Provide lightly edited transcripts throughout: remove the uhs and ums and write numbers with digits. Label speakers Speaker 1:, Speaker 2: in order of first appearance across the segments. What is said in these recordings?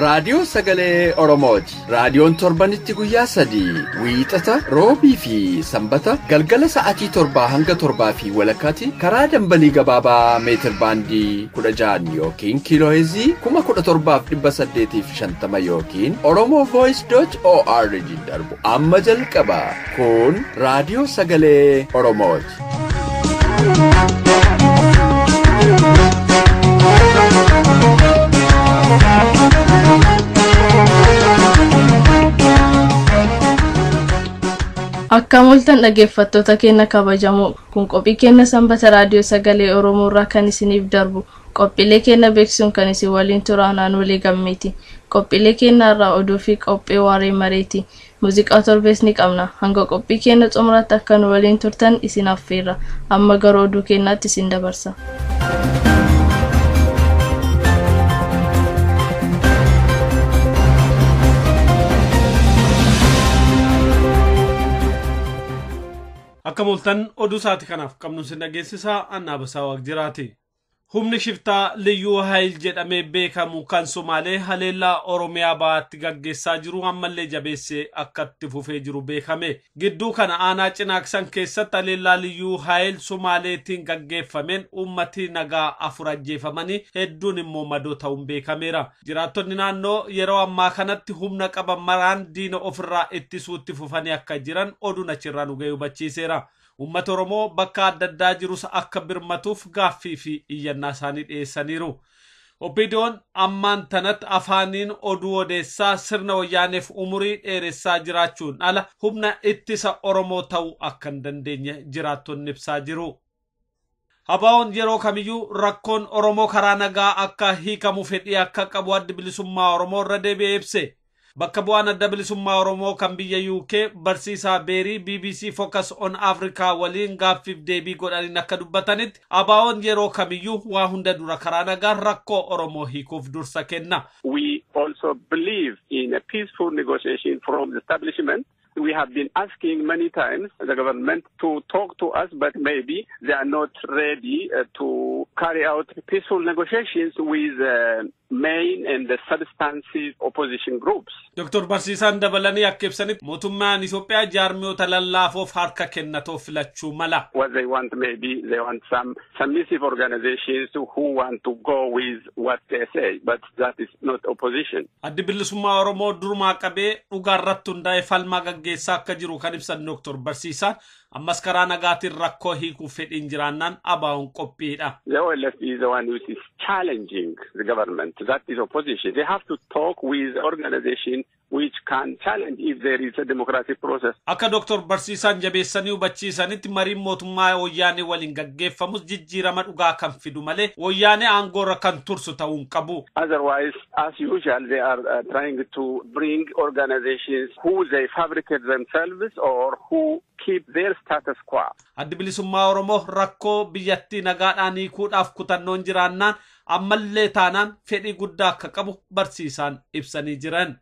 Speaker 1: Raadiyoo Sagalee Oromooti. Raadiyoon torbanitti guyyaa 3 wiixata, roobii fi sanbata galgala sa'aatii 7 hanga 7:30 karaa dambalii gabaabaa meetir baandii 16 yookiin kiilooheezii 17,850 yookiin oromovoice.org darbu amma jalqaba. Kun Raadiyoo Sagalee Oromooti.
Speaker 2: Akka mul'atan dhaggeeffattoota keenya kabajamoo kun qophii keenya sanbata raadiyoo sagalee Oromoo irraa kan isiniif darbu qophiilee keenya beeksisuun kan isin waliin turaanaan walii gammeeti. Qophiilee keenya irraa oduu fi qophii waaree mareeti. Muuziqaa torbees ni qabna. Hanga qophii keenya xumuraatti akka nu waliin turtan isin affeerra. Amma gara oduu keenyaatti isin dabarsa.
Speaker 3: Akka mul'atan oduu sa'aatii kanaaf qabnu sin dhageessisaa Annaa Basaa Waaqjiraati. Humni shiftaa Liyyuu Haayil jedhamee beekamu kan Somaalee haleellaa Oromiyaa bahaatti gaggeessaa jiru ammallee jabeessee akka itti fufee jiru beekame. Gidduu kana aanaa Cinaaksan keessatti haleellaa Liyyuu Haayil Somaaleetiin gaggeeffameen uummati nagaa 4 ajjeefamanii hedduun immoo madoo ta'uun beekameera. Jiraattonni naannoo yeroo ammaa kanatti humna qaban maraan diina ofirraa ittisuutti fufanii akka jiran oduun achirraa nu ga'e hubachiiseera. Uummata Oromoo bakka adda addaa jirus akka birmatuuf gaaffii fi iyyannaa isaanii dhiyeessaniiru. OPDO'n ammaan tanatti afaaniin oduu odeessaa sirna wayyaaneef umurii dheeressaa jiraachuun ala humna ittisa Oromoo ta'uu akka hin dandeenye jiraattonni ibsaa jiru. Abaa'oon yeroo kamiyyuu rakkoon Oromoo karaa nagaa akka hiikamu fedhii akka qabu adda bilisummaa Oromoo irra deebi'ee ibse. Bakka bu'aan adda bilisummaa Oromoo kan biyya UK barsiisaa Beerii BBC Focus on Africa waliin gaaffiif deebii godhaniin akka dubbatanitti Abaa'oon yeroo kamiyyuu waa hunda dura karaa nagaa rakkoo Oromoo hiikuuf dursa kenna.
Speaker 4: We also believe in a peaceful negotiation from the establishment. We have been asking many times the government to talk to us, but maybe they are not ready to carry out peaceful negotiations with the main and the substantive opposition groups.
Speaker 3: Dr. Barsiisaan dabalanii akka ibsanitti mootummaan Itoophiyaa jaarmiyoota lallaafoof harka kennatoo filachuu mala.
Speaker 4: What they want, maybe they want some submissive organizations who want to go with what they say, but that is not opposition.
Speaker 3: Addi bilisummaa Oromoo durumaa qabee dhugaarratti hundaa'e falmaa gaggeessaa akka jiru kan ibsan Dr. Barsiisaan ammas karaa nagaatiin rakkoo hiikuuf fedhiin jiraannaan Abaa'oon qophiidha.
Speaker 4: The OLF is the one which is challenging the government. That is opposition. They have to talk with organization which can challenge if there is a democratic process.
Speaker 3: Akka Dr. Barsiisaan jabeessanii hubachiisanitti mariin mootummaa wayyaanee waliin gaggeeffamus jijjiirama dhugaa kan fidu malee wayyaanee aangoorra kan tursu ta'uu hin qabu.
Speaker 4: Otherwise, as usual, they are trying to bring organizations who they fabricate themselves or who keep their status quo.
Speaker 3: Addi bilisummaa Oromoo rakkoo biyyattii nagaadhaan hiikuudhaaf kutannoon jiraannaan ammallee taanaan fedhii guddaa akka qabu barsiisaan ibsanii jiran.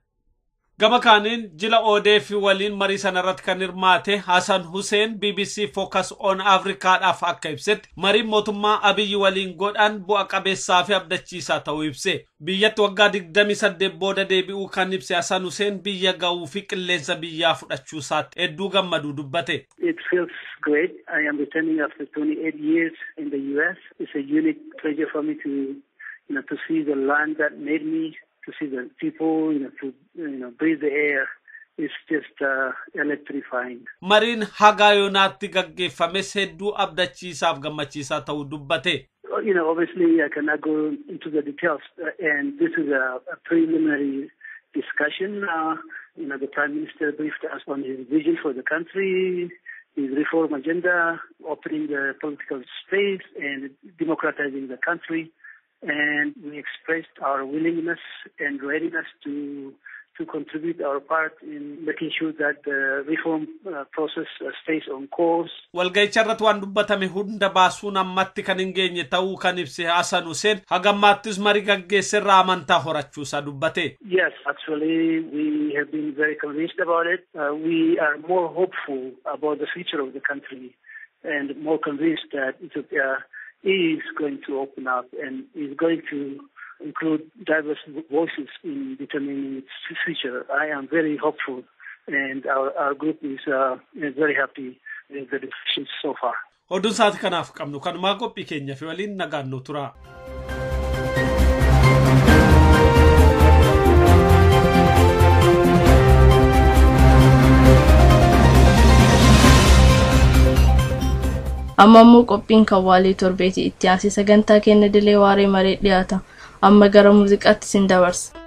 Speaker 3: Gama kaaniin jila ODF waliin marii sanarratti kan hirmaate Hassan Hussein BBC Focus on Africaadhaaf akka ibsetti mariin mootummaa Abiyyi waliin godhan bu'a qabeessaa fi abdachiisaa ta'uu ibse. Biyyatti waggaa 28 booda deebi'uu kan ibse Hassan Hussein biyya ga'uu fi qilleensa biyyaa fudhachuu isaatti hedduu gammaduu dubbate.
Speaker 5: It feels great. I am returning after 28 years in the US. It's a unique pleasure for me to, you know, to see the land that made me, to see the people, you know, to, you know, breathe the air. It's just electrifying.
Speaker 3: Mariin hagaa yoonaatti gaggeeffames hedduu abdachiisaaf gammachiisaa ta'uu dubbate.
Speaker 5: You know, obviously I cannot go into the details, and this is a preliminary discussion. You know, the Prime Minister briefed us on his vision for the country, his reform agenda, opening the political space and democratizing the country. And we expressed our willingness and readiness to contribute our part in making sure that the reform process stays on course.
Speaker 3: Walga'icha irratti waan dubbatame hunda baasuun ammatti kan hin geenye ta'uu kan ibse Hassan Hussein hagammaattis marii gaggeesserraa amantaa horachuusaa dubbate.
Speaker 5: Yes, actually we have been very convinced about it. We are more hopeful about the future of the country and more convinced that Ethiopia is going to open up and is going to include diverse voices in determining its future. I am very hopeful, and our group is very happy with the discussions so far.
Speaker 3: Oduun sa'aatii kanaaf qabnu kanumaa qophii keenya fi waliin nagaan nu tura.
Speaker 2: Amma immoo qophiin kan waalii torbeeti itti aansee sagantaa keenya dilee waaree maree dhiyaata. Amma gara muuziqaatti sin dabarsa.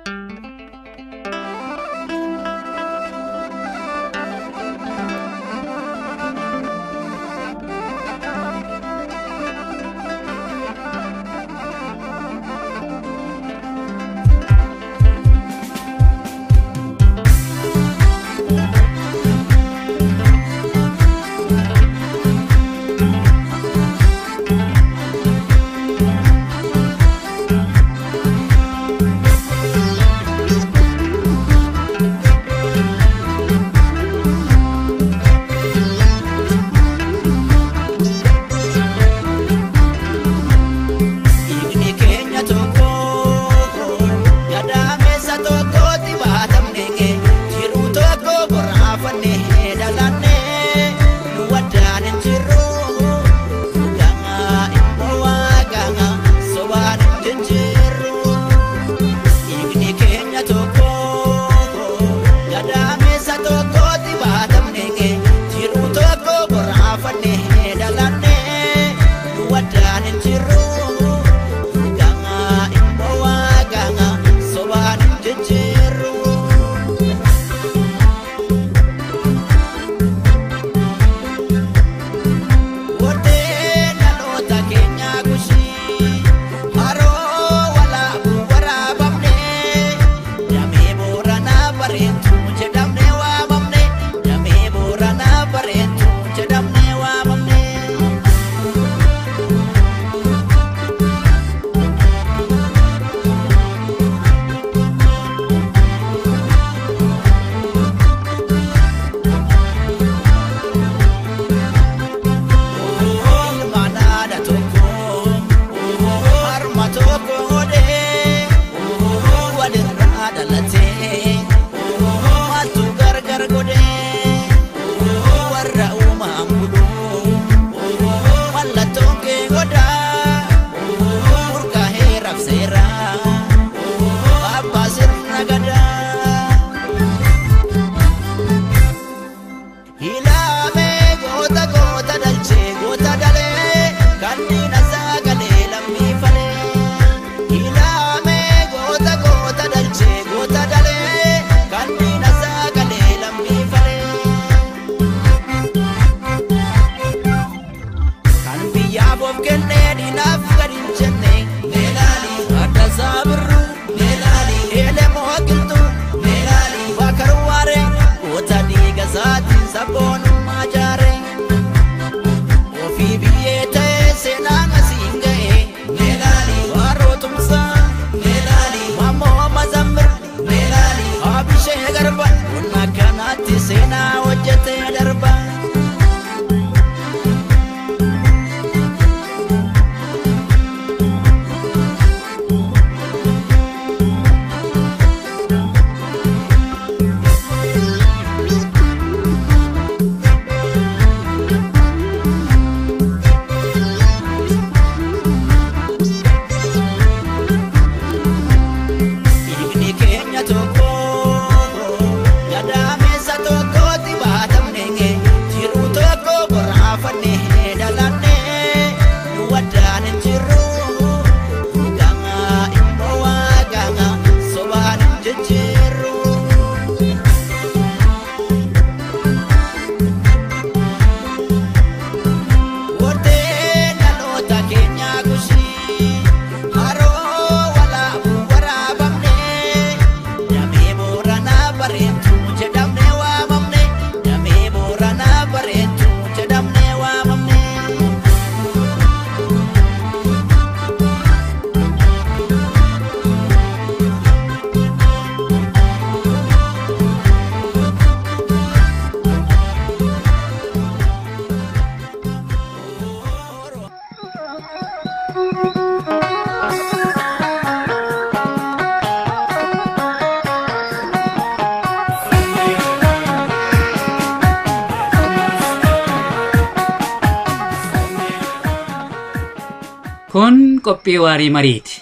Speaker 6: Kun qophii waarii mariiti.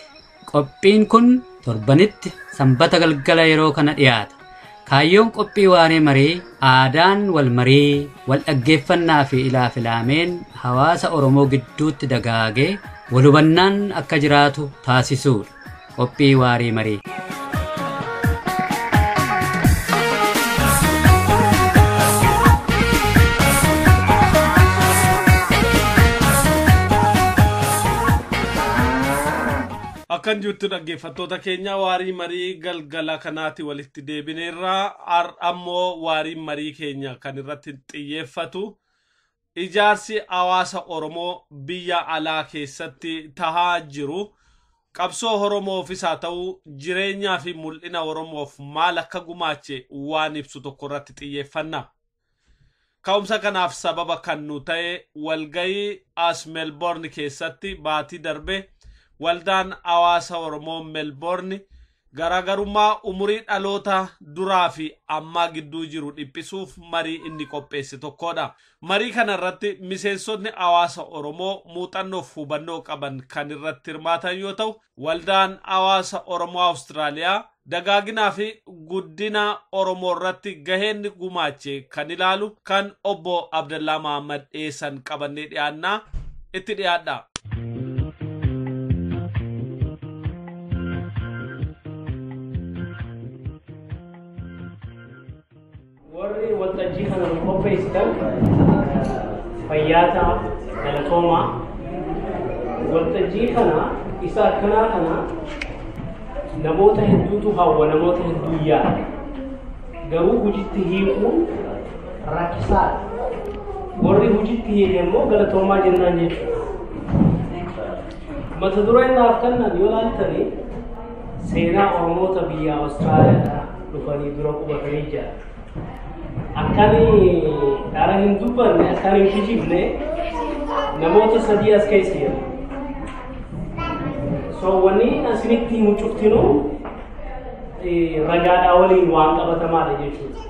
Speaker 6: Qophiin kun torbanitti sanbata galgala yeroo kana dhiyaata. Kaayyoon qophii waarii marii aadaan wal marii, wal dhaggeeffannaa fi ilaa-filaameen hawaasa Oromoo gidduutti dagaagee wal hubannaan akka jiraatu taasisuudha. Qophii waarii marii.
Speaker 3: Akkan jirtu dhaggeeffattoota keenya, waarii marii galgala kanaatti walitti deebineerra. Ammoo waariin marii keenya kan irratti xiyyeeffatu ijaarsi hawaasa Oromoo biyya alaa keessatti tahaa jiru qabsoo Oromoofis haa ta'u, jireenyaa fi mul'ina Oromoof maal akka gumaache waan ibsu tokko irratti xiyyeeffanna. Ka'umsa kanaaf sababa kan nu ta'e walgayii as Melbourne keessatti baatii darbe waldaan hawaasa Oromoo Melbourne garaagarummaa umurii dhaloota duraa fi ammaa gidduu jiru dhiphisuuf marii inni qopheesse tokkodha. Marii kana irratti miseensonni hawaasa Oromoo muuxannoof hubannoo qaban kan irratti hirmaatan yoo ta'u, waldaan hawaasa Oromoo Awustiraaliyaa dagaaginaa fi guddina Oromoo irratti gaheen gumaache kan ilaalu kan obbo Abdallaa Mahammad dhiyeessan qabannee dhiyaannaa, itti dhiyaadha.
Speaker 7: Warri waltajjii kana nu qopheessitan fayyaa, galatoomaa. Waltajjii kana isa akkanaa kana namoota hedduutu hawwa, namoota hedduu yaada. Garuu hojiitti hiikuun rakkisaadha. Warri hojiitti hiike immoo galatoomaa jennaan jechuudha. Mata dureen naaf kennan yoo ilaaltanii, seenaa Oromoota biyya Awustiraaliyaa dhufanii dura qubatanii jira. Akkan dhara hin dubbanne, akkan hin kijibne, namoota sadii as keessa jiru. So wanni asinitti himu cuftinuu ragaadhaa waliin waan qabatamaadha jechuudha.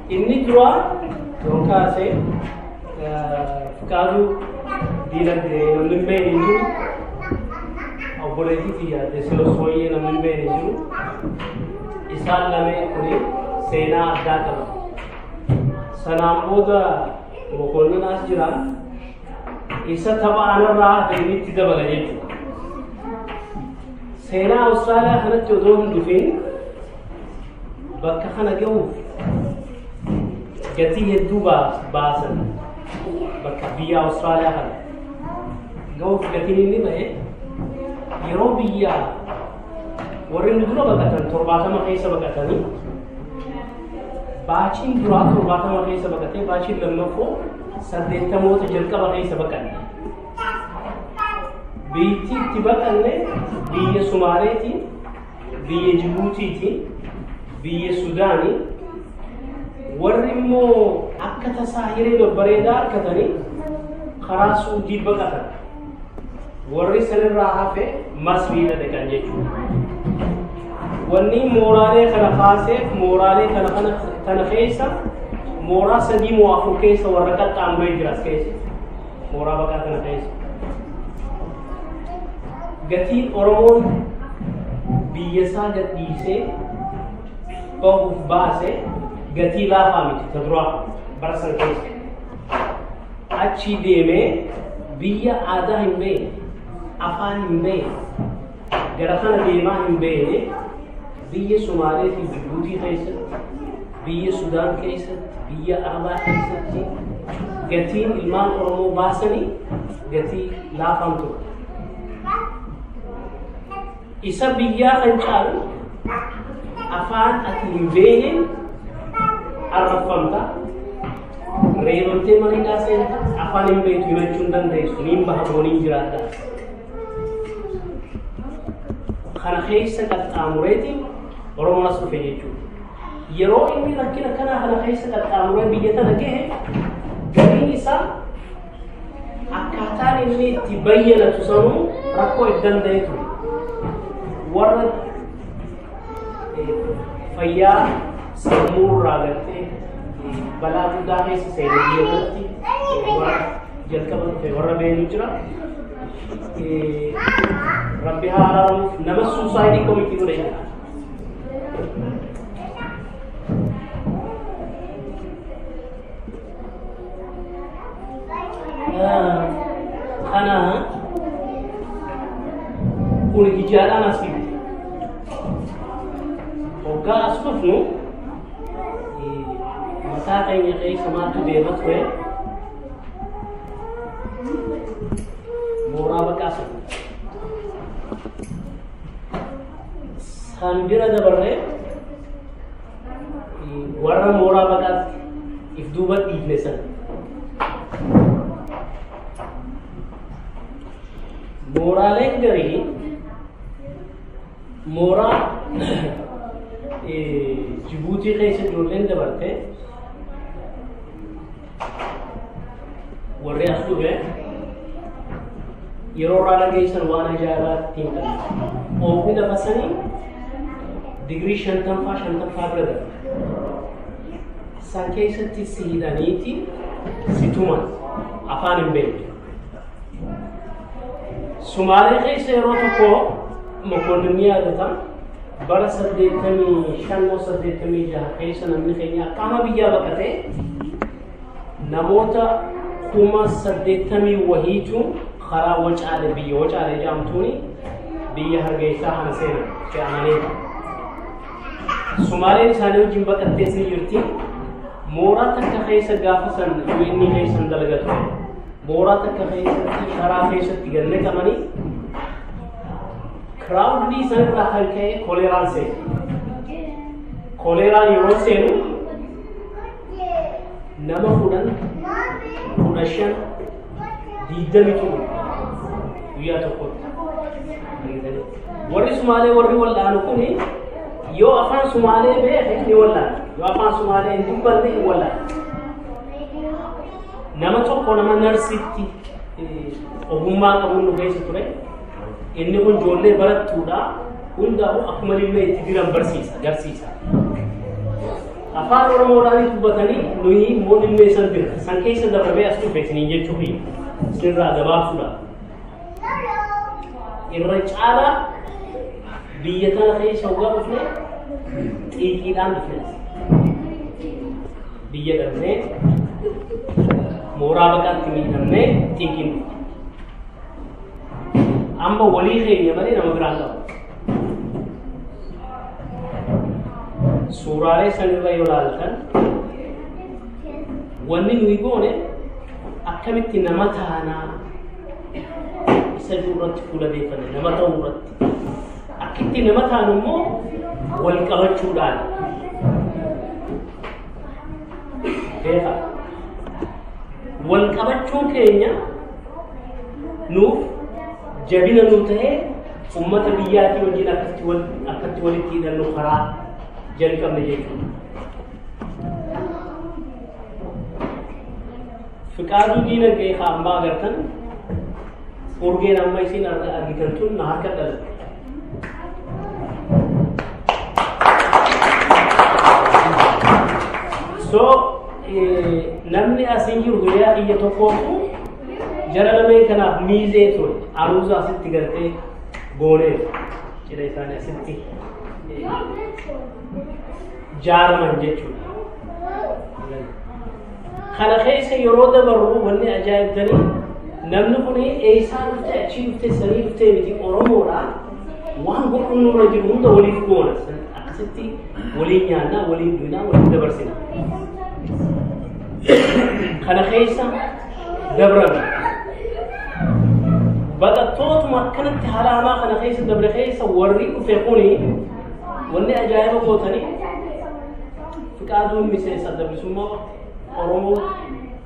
Speaker 7: Inni dura yoo kaase, Fiqaaduu Diinagdee namni hin beekne hin jiru. Obboleettii tiyya Desiloo Sooyyee namni hin beekne hin jiru. Isaan lameen kuni seenaa addaa qaba. Sanaan booda Mokonnin as jira. Isa tapha anarraa hafe inni itti dabala jechuudha. Seenaa Awustiraaliyaa kanatti odoo hin dhufin, bakka kana gahuuf gatii hedduu baasan. Bakka biyya Awustiraaliyaa kana gahuuf gatiin inni ba'e, yeroo biyya warri inni dura baqatan 70 keessa baqatanii, baachiin duraa 70 keessa baqatee, baachiin lammaffoo 80moota jalqaba keessa baqanne. Biyyi itti baqanne biyya Sumaaleeti, biyya Jibuutiiti, biyya Sudaanii. Warri immoo akka tasaa hiree babbareedaa argatanii karaa Suudii baqatan. Warri sanirraa hafe Masriidha dhaqan jechuudha. Wanni mooraalee kana kaaseef, mooraalee kana keessa mooraa sadii moo afur keessa warra qaxxaamuree jira as keessa. Mooraa baqaa kana keessa. Gatiin Oromoon biyya isaa gadhiisee bahuuf baase gatii laafaa miti ta duraa bara san keessa. Achi deemee biyya aadaa hin beekne, afaan hin beekne, gara kana deemaa hin beekne, biyya Sumaalee fi Jibuutii keessatti, biyya Sudaan keessatti, biyya Arabaa keessatti gatiin ilmaan Oromoo baasanii gatii laafaan ture. Isa biyyaa kan caalu, afaan ati hin beekne arrabfamta, reebamtee mana seenta, afaan hin beektu himachuu hin dandeessu, niin baha booniin jiraadha. Kana keessa qaxxaamureetiin Oromoon as dhufe jechuudha. Yeroo inni rakkina kanaa kana keessa qaxxaamuree biyya tana gahe, galiin isaa akkaataan inni itti bayyanatu sanuu rakkoo itti danda'e ture. Warra fayyaa sammuu irraa gartee balaa guddaa keessa seene, biyya kanatti warra jalqaba dhufe warra beenu jira. Rabbi haa araaramuuf nama suusaayidii komitii ture. Kana kun ijaadhaan as fide. Hoggaa as dhufnu mataa keenya keessa maaltu deema ture? Mooraa baqaa sana. San bira dabarree warra mooraa baqaatti if duuba dhiifne sana. Mooraaleen garii mooraa Jibuutii keessa ijoolleen dabarte warri as dhufe yeroo irraa dhageessan waan ajaa'ibaatti hin qabu. Oomishni lafa sanii digirii 50 bira darba. San keessatti si hidhaniiti si tuman afaan hin beektu. Sumaalee keessa yeroo tokko Mokonnin ni yaadata bara 85 moo 86 keessa namni keenya qaama biyyaa baqatee namoota 80,000 wahiitu karaa Wacaale biyya Wacaale jedhamtuuni biyya Hargeysaa kana seenan fe'amanii. Sumaaleen isaanii wajjin baqattees ni jirti. Mooraa takka keessa gaafa san UN keessan dalaga ture. Mooraa takka keessatti sharaa keessatti gad naqamanii kiraawudii sanarraa kan ka'e koleeraan seenu. Koleeraan yeroo seenu nama 10, 15, 20 guyyaa tokkotti. Warri Sumaalee warri wal'aanu kun yoo afaan Sumaalee beeke ni wal'aana. Yoo afaan Sumaalee hin dubbanne hin wal'aana. Nama tokko nama narsitti ogummaa qabuun nu keessa ture. Inni kun ijoollee barattuudha. Hundaa'u akkuma illee itti diran barsiisa, garsiisa. Afaan Oromoodhaan dubbatanii nuyi immoo illee san dira. San keessa darbee as dhufe isiniin jechuu fi isinirraa gabaabsuudha. Irra caalaa biyya tana keessa hoggaa dhufne xiiqiidhaan dhufne. Biyya dhabnee mooraa baqaatti miidhamnee xiiqiin dhufne. Amma walii keenya malee nama biraan qabu. Suuraalee sanirra yoo ilaaltan wanni nuyi goone akkamitti nama taanaa isa irratti fuula deeffanne nama ta'uu irratti. Akkitti nama taanu immoo wal qabachuudhaan. Beekaa wal qabachuun keenya nuuf jabina nuu ta'ee uummata biyyaatii wajjin akkatti walitti hidhannu karaa jalqabne jechuudha. Fiqaaduu diinagdee ammaa agartan urgeen amma isin argitan tun na harka dhalatte. So namni asin jiru hiriyaa kiyya tokkootu jara lameen kanaaf miizee ture aruuza asitti gartee gooneef cidha isaanii asitti jaaraman jechuudha. Kana keessa yeroo dabarru wanni ajaa'ibtanii namni kun eessaa dhufte achii dhufte sanii dhufte miti Oromoodha waan godhuun nurra jiru hunda waliif goona akkasitti waliin nyaannaa waliin duunaa waliin dabarsina. Kana keessa dabrame. Baqattootuma akkanatti haala hamaa kana keessa dabre keessa warri dhufe kuni wanni ajaa'iba gootanii Fiqaaduun miseensa adda bilisummaa Oromoo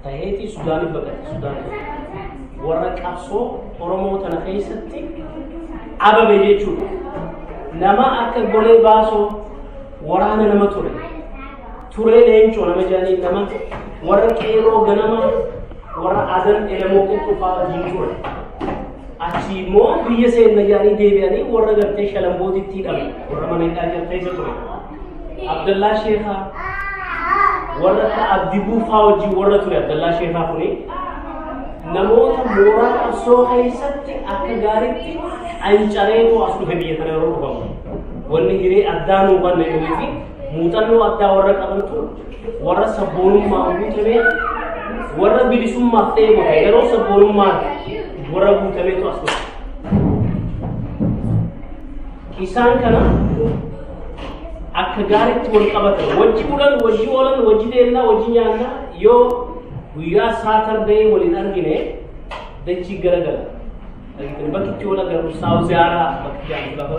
Speaker 7: ta'eeti Sudaaniif baqate Sudaan warra qabsoo Oromoo tana keessatti ababe jechuudha. Nama akka golee baasoo waraana nama ture. Turee leencoo nama jedhanii nama warra qeeroo ganama warra adan elemoo qilxufaa wajjin ture. Achi immoo biyya seenna jedhanii deebi'anii warra gartee shalambootitti hidhame warra mana hidhaa jiran keessa ture. Abdallaa Sheekaa warra akka Abdii Buufaa wajjin warra ture Abdallaa Sheekaa kuni namoota mooraa qabsoo keessatti akka gaariitti ancareetu as dhufe biyya tana yeroo dhufamu. Wanni hiree addaa nuu kennanii fi muuxannoo addaa warra qabantu warra sabboonummaa guutamee warra bilisummaaf ta'e godhe yeroo sabboonummaa warra guutameetu as dhufe. Isaan kana akka gaariitti wal qabatan wajji bulan, wajji oolan, wajji deemnaa, wajji nyaannaa yoo guyyaa Saturday waliin argine dachii garagala. Bakki itti wal agarru Saawuziyaaraa bakki jedhamu lafa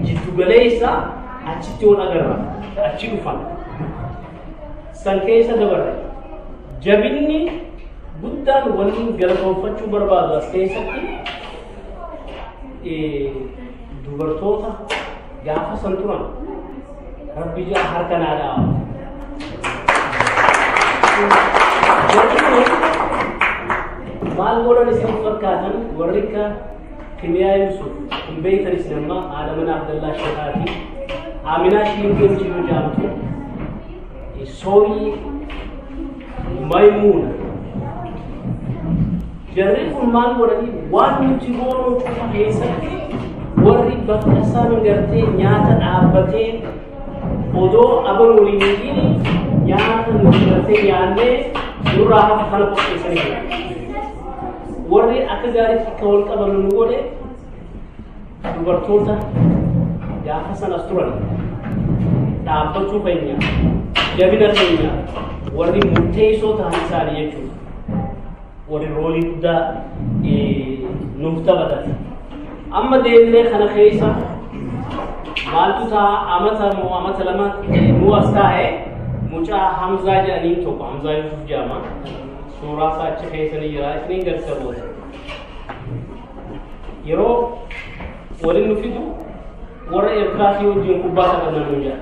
Speaker 7: jiddu galeessa achitti wal agarra achi dhufan. San keessa dabarre. Jabinni guddaan waliin galatoonfachuu barbaadu as keessatti dubartoota gaafa san turan Rabbi jaa harka naa dhaaba. Maal godhan isin fakkaatan warri akka Kimiyaa Yusuf hin beektan isin amma haadha mana Abdallaa Sheekaati. Aminaa Shiingee Muciyyoo jedhamtu Sooyii Maymuuna. Jarri kun maal godhanii waan nuti goonuu cufa keessatti warri bakka isaan gartee nyaata dhaabbatee odoo aban waliin hin nyaata nuti gartee nyaannee nurraa hafu kana qopheessanii jiru. Warri akka gaariitti akka wal qaban nu godhe dubartoota gaafa sanas turan dhaabbachuu keenya jabina keenya warri murteessoo ta'an isaanii jechuudha. Warri roolii guddaa nuuf taphatan. Amma deemnee kana keessa maaltu ta'a amata moo amata lama nu as taa'e mucaa Hamzaa jedhaniin tokko Hamzaa Yusuf jedhama. Suuraa isaa achi keessa ni jira isiniin garsiisa booda. Yeroo waliin nu fidu warra Eertiraatii wajjin kubbaa taphanna nu jedha.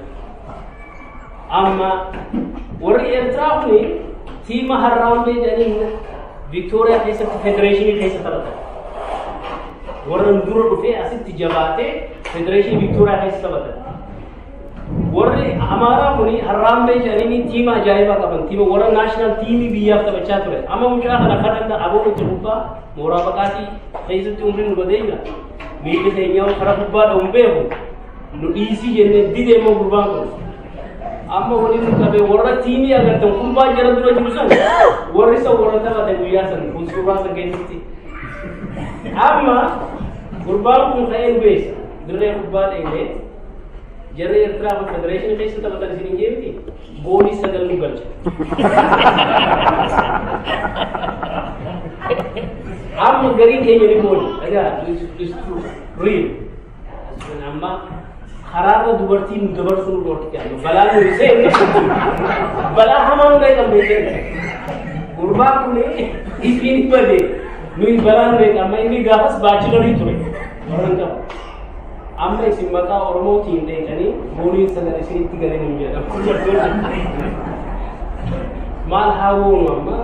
Speaker 7: Amma warri Eertiraa kuni tiima Harraambee jedhaniin Viktooriyaa keessatti federeeshinii keessa taphatan. Warra dura dhufee asitti jabaatee federeeshinii Viktooriyaa keessa taphatan. Warri Amaaraa kuni Harraambee jedhanii tiima ajaa'ibaa qaban tiima warra naashinaal tiimii biyyaaf taphachaa ture. Amma mucaa kana kadhanna aboo nuti kubbaa mooraa baqaatii keessatti umriin nu badee jira. Miilli keenya karaa kubbaa dha'uun beeku nu dhiisii jennee didee immoo gurbaan kun. Amma waliin nu qabee warra tiimii agartan kubbaa jara dura jiru san warri san warra taphate guyyaa san kun suuraa san keessatti. Amma gurbaan kun ka'ee nu beessa dirree kubbaa dheenee jarri Eertiraa kun federeeshinii keessa taphatan isin hin jeemti goolii 9 nu galche. Amma gariin keenya ni booli. Egaa is real. Amma karaarra dubartii nu dabarsuu nu dhorkite amma balaa nu seenne balaa hamaa nu dhaqan beekne. Gurbaan kun ifiin bade nuyi balaa nu dhaqan amma inni gaafas baachilarii ture warra hin qabu. Amma isin maqaa Oromootiin dheekanii gooliin 9 isinitti galee nu jedhamu. Maal haa goonu amma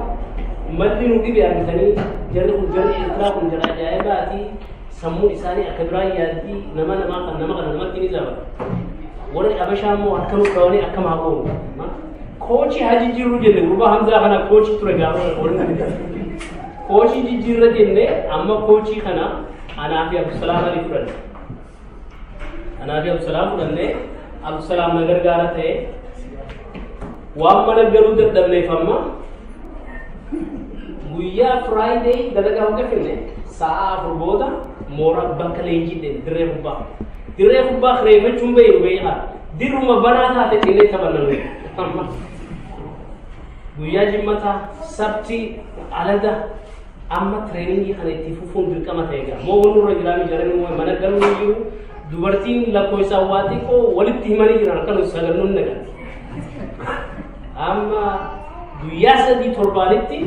Speaker 7: malli nu dhibe argitanii jarri kun jarri Eertiraa kun jara ajaa'ibaati sammuun isaanii akka biraa yaaddii nama namaa kan nama kana namatti ni zaba. Warri Abashaa immoo harka nu qabanii akkam haa goonu. Koochii haa jijjiirru jenne gurbaa Hamzaa kana koochii ture gaafa warri koochii jijjiirra jenne amma koochii kana anaa fi Abdusalaam Ali fudhanne. Anaa fi Abdusalaam fudhannee Abdusalaam na gargaara ta'e waan mana galuu dadhabneef amma guyyaa Friday dalagaa hogga finne sa'a 4 booda mooraa bakka leenjii deemne dirree kubbaa. Dirree kubbaa kireeffachuun beeku beekaa dirruma banaa taate dhillee taphanna nuyi. Guyyaa jimmataa sabti alada amma tireeningii kana itti fufuun dirqama ta'e gaa moo wanni irra jiraame jarani mana galuu hin jiru dubartiin lakkoofsaan waa xiqqoo walitti himanii jiran akka nuti sagannuun nagaa. Amma guyyaa 3 torbaanitti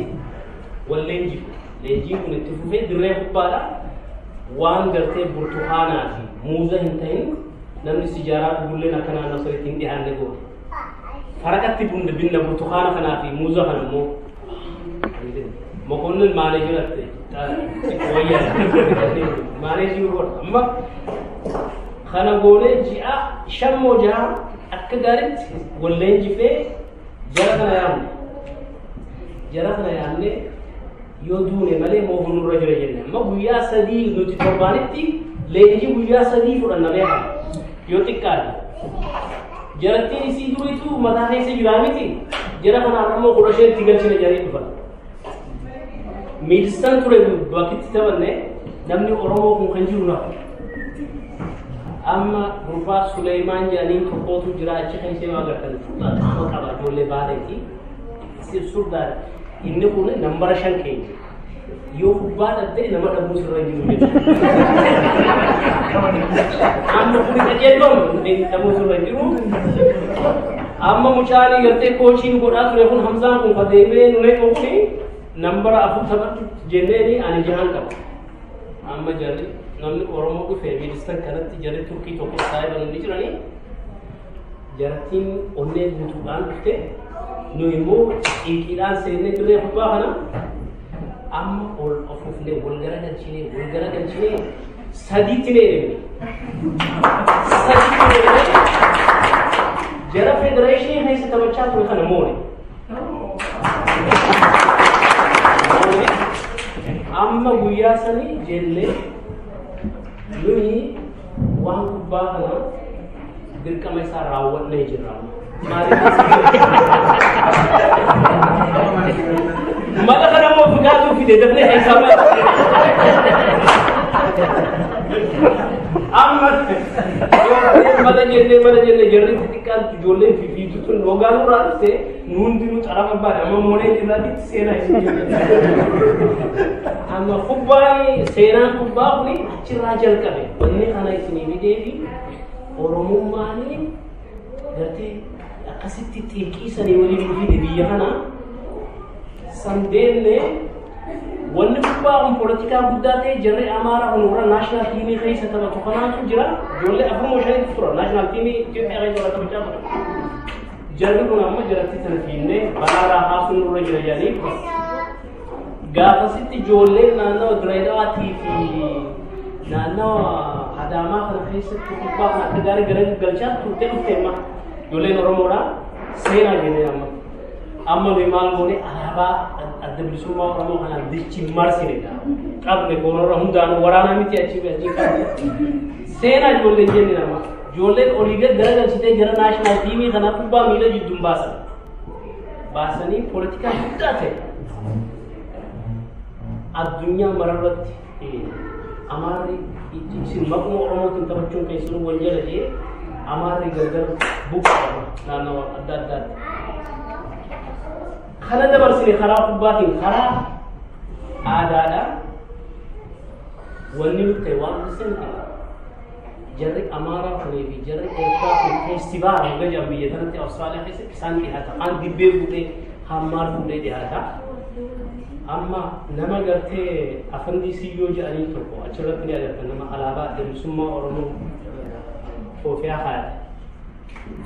Speaker 7: wal leenjifu. Leenjiin kun itti fufee dirree kubbaadha. Waan gartee burtukaanaa fi muuza hin ta'in namni sijaaraa dhugulleen akka naannoo sanitti hin dhiyaanne goone. Faraqatti binna burtukaana kanaa fi muuza kana immoo Mokonnin maaneejii wayyaa maaneejii godha. Amma kana goonee ji'a 5 moo 6 akka gaariitti wal leenjifee jara kana yaamne. Jara kana yaamnee Yoo duune malee moofu nurra jira jenne. Amma guyyaa 3 nuti torbaanitti leenjii guyyaa 3 fudhanna beeka. Yoo xiqqaate. Jarattiin isii duriitu mataa keessa jiraa miti. Jara kanaaf ammoo 15 itti galchine jedhanii dhufan. Miidhistaan ture bakkitti taphanne namni Oromoo kun kan jiru nafu. Amma gurbaa Suleymaan jedhanii tokkootu jira achi keessa yoo agartan fuula qaama qaba ijoollee baaleeti. Surdaadha. Inni kun nambara 5 keenya. Yoo kubbaa dhabde nama dhabuu sirra jiru jechuudha. Amma kun qajeelloon dhabuu sirra jiru. Amma mucaan gartee koochiin godhaa ture kun Hamzaan kun ka deemee nu neequ kuni nambara 4 taphadhu jenneeni ani jahan qaba. Amma jarri namni Oromoo dhufee miidhistan kanatti jarri Turkii tokko saayiban ni jiranii jarattiin onnee guutuudhaan dhufte nu immoo xiiqiidhaan seennee dirree kubbaa kana amma ol ofuufnee wal garagalchinee 3tti ne deemne. 3tti ne deemne jara federeeshinii keessa taphachaa ture kana moone. Amma guyyaa sanii jennee nuyi waan kubbaa kana dirqama isaa raawwannee jirra. Mala kana immoo Fikaatuu fide dafnee keessaa bahe. Amma mala jennee jarri xixiqqaan ijoolleen fiifiitu tun waggaa nurraa dhufte nu hundinuu xarafa baane amma moonee jirraatitti seenaa isin jenne. Amma kubbaan seenaan kubbaa kuni achirraa jalqabe. Wanni kana isinii fidee fi Oromummaan gartee akkasitti xiiqiisanii waliin nu fide biyya kana san deemnee wanni kubbaa kun poolitikaa guddaa ta'e jarri Amaaraa kun warra naashinaal tiimii keessa taphatu kanaatu jira. Ijoollee 4 moo 5 tura naashinaal tiimii Itoophiyaa keessa warra taphachaa ture. Jarri kun amma jaratti tana fiinnee balaarraa haasuun nurra jira jedhanii gaafasitti ijoolleen naannawa Direedawaatii fi naannawa Adaamaa kana keessatti kubbaa kana akka gaarii gara galchaa turte dhufte amma ijoolleen Oromoodhaa seenaa jennee amma. Amma nuyi maal goone alaabaa adda bilisummaa Oromoo kanaan dichi marsinedha. Qabne koorora hundaanuu waraanaa miti achi qabne. Seenaa ijoolleen jenne nama. Ijoolleen olii gad garagalchitee jara naashinaal tiimii kana kubbaa miila jidduun baasan. Baasanii poolitikaa guddaa ta'e. Addunyaa mararratti Amaarri isin maquma Oromootiin taphachuun keessanuu wal jala jee Amaarri gargar buqqa'ama naannawa adda addaatti. Kana dabarsine karaa kubbaatiin karaa aadaadhaan wanni nuti ta'e waan isin jarri Amaaraa kunii fi jarri Eertiraa kun feestivaala hanga jiran biyya kanatti Awustiraaliyaa keessatti isaan dhiyaata. Kaan dibbee fuudhee hammaar fuudhee dhiyaata. Amma nama gartee afandii siyyoo jedhanii tokko achirratti ni agartan nama alaabaa adda bilisummaa Oromoo Itoophiyaa kaayate.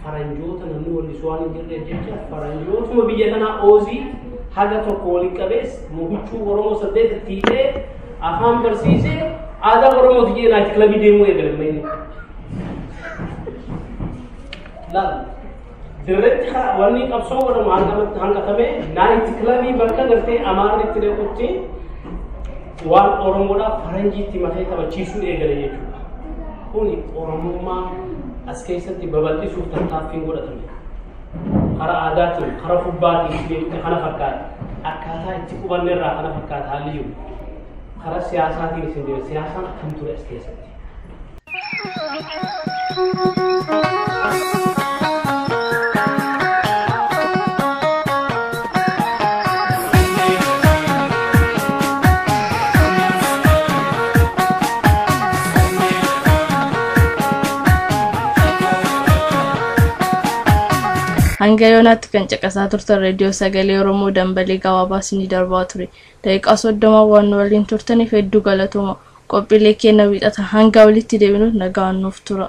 Speaker 7: Faranjoota namni wallisuu waan hin jirreef jecha faranjootuma biyya kanaa Oozii haga tokko waliin qabees huccuu Oromoo 8 itti hidhee afaan barsiisee aadaa Oromooti jedhee naayit kilabii deemuu eegale inni. Laal dirreetti wanni qabsoo godhamu hanqatamee naayit kilabii bakka gartee Amaarri itti dhaqutti waan Oromoodhaa faranjiitti makee taphachiisuu eegale jechuudha. Kuni Oromummaa as keessatti babal'isuuf tattaaffiin godhatame. Karaa aadaatiin, karaa kubbaatiin kana fakkaata. Akkaataa itti qubanne irraa kana fakkaata haalli jiru. Karaa siyaasaatiin isin deema. Siyaasaan akkam ture as keessatti?
Speaker 2: Hanga yoonaatti kan caqasaa turtan reediyoo sagalee Oromoo dambalii gabaabaa isinii darbaa ture. Daqiiqaa 30 waan nu waliin turtaniif hedduu galatooma. Qophiilee keenya wiixata hanga walitti deebinuuf nagaan nuuf tura.